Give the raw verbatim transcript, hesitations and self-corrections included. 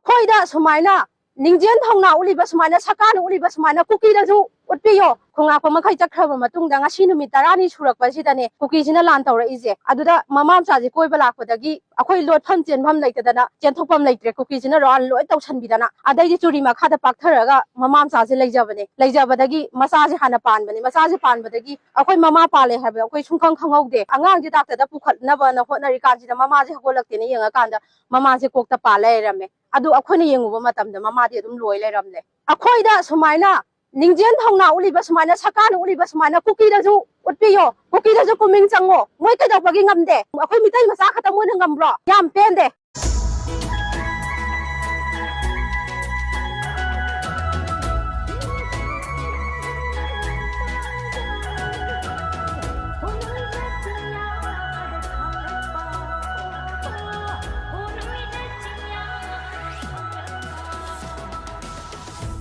ꯑꯩꯈꯣꯏꯗ ꯁꯨꯃꯥꯏꯅ ꯅꯤꯡꯖꯦꯜ ꯊꯧꯅꯥ ꯎꯠꯂꯤꯕ ꯁꯨꯃꯥꯏꯅ, ꯁꯔꯀꯥꯔꯅ ꯎꯠꯂꯤꯕ ꯁꯨꯃꯥꯏꯅ ꯀꯨꯀꯤꯗꯁꯨ ꯎꯠꯄꯤꯌꯣ꯫ ꯈꯣꯡꯉꯥꯛꯄ ꯃꯈꯩ ꯆꯠꯈ꯭ꯔꯕ ꯃꯇꯨꯡꯗ ꯉꯁꯤ ꯅꯨꯃꯤꯠ ꯇꯔꯥꯅꯤ ꯁꯨꯔꯛꯄꯁꯤꯗꯅꯦ ꯀꯨꯀꯤꯁꯤꯅ ꯂꯥꯟ ꯇꯧꯔꯛꯏꯁꯦ꯫ ꯑꯗꯨꯗ ꯃꯃꯥ ꯃꯆꯥꯁꯦ ꯀꯣꯏꯕ ꯂꯥꯛꯄꯗꯒꯤ ꯑꯩꯈꯣꯏ ꯂꯣꯠꯐꯝ ꯆꯦꯟꯐꯝ ꯂꯩꯇꯗꯅ ꯆꯦꯟꯊꯣꯛꯐꯝ ꯂꯩꯇ꯭ꯔꯦ꯫ ꯀꯨꯀꯤꯁꯤꯅ ꯔꯥꯎꯟ ꯂꯣꯏ ꯇꯧꯁꯟꯕꯤꯗꯅ, ꯑꯗꯩꯗꯤ ꯆꯨꯔꯤ ꯃꯈꯥꯗ ꯄꯥꯛꯊꯔꯒ ꯃꯃꯥ ꯃꯆꯥꯁꯦ ꯂꯩꯖꯕꯅꯦ꯫ ꯂꯩꯖꯕꯗꯒꯤ ꯃꯆꯥꯁꯦ ꯍꯥꯟꯅ ꯄꯥꯟꯕꯅꯦ꯫ ꯃꯆꯥꯁꯦ ꯄꯥꯟꯕꯗꯒꯤ ꯑꯩꯈꯣꯏ ꯃꯃꯥ ꯄꯥꯜꯂꯦ ꯍꯥꯏꯕ ꯑꯩꯈꯣꯏ ꯁꯨꯡꯈꯪ ꯈꯪꯍꯧꯗꯦ꯫ ꯑꯉꯥꯡꯁꯦ ꯗꯥꯛꯇꯔꯗ ꯄꯨꯈꯠꯅꯕꯅ ꯍꯣꯠꯅꯔꯤꯀꯥꯟꯁꯤꯗ ꯃꯃꯥꯁꯦ ꯍꯧꯒꯠꯂꯛꯇꯦꯅ ꯌꯦꯡꯉꯀꯥꯟꯗ ꯃꯃꯥꯁꯦ ꯀꯣꯛꯇ ꯄꯥꯜ ꯂꯩꯔꯝꯃꯦ꯫ ꯑꯗꯨ ꯑꯩꯈꯣꯏꯅ ꯌꯦꯡꯉꯨꯕ ꯃꯇꯝꯗ ꯃꯃꯥꯗꯤ ꯑꯗꯨꯝ ꯂꯣꯏ ꯂꯩꯔꯝꯂꯦ꯫ ꯑꯩꯈꯣꯏꯗ ꯁꯨꯃꯥꯏꯅ ꯅꯤꯡꯖꯦꯜ ꯊꯧꯅꯥ ꯎꯠꯂꯤꯕ ꯁꯨꯃꯥꯏꯅ, ꯁꯔꯀꯥꯔꯅ ꯎꯠꯂꯤꯕ ꯁꯨꯃꯥꯏꯅ ꯀꯨꯀꯤꯗꯁꯨ ꯎꯠꯄꯤꯌꯣ, ꯀꯨꯀꯤꯗꯁꯨ ꯄꯨꯛꯅꯤꯡ ꯆꯪꯉꯣ꯫ ꯃꯣꯏ ꯀꯩꯗꯧꯕꯒꯤ ꯉꯝꯗꯦ? ꯑꯩꯈꯣꯏ ꯃꯤꯇꯩ ꯃꯆꯥ ꯈꯛꯇ ꯃꯣꯏꯅ ꯉꯝꯕ꯭ꯔꯣ? ꯌꯥꯝ ꯄꯦꯟꯗꯦ꯫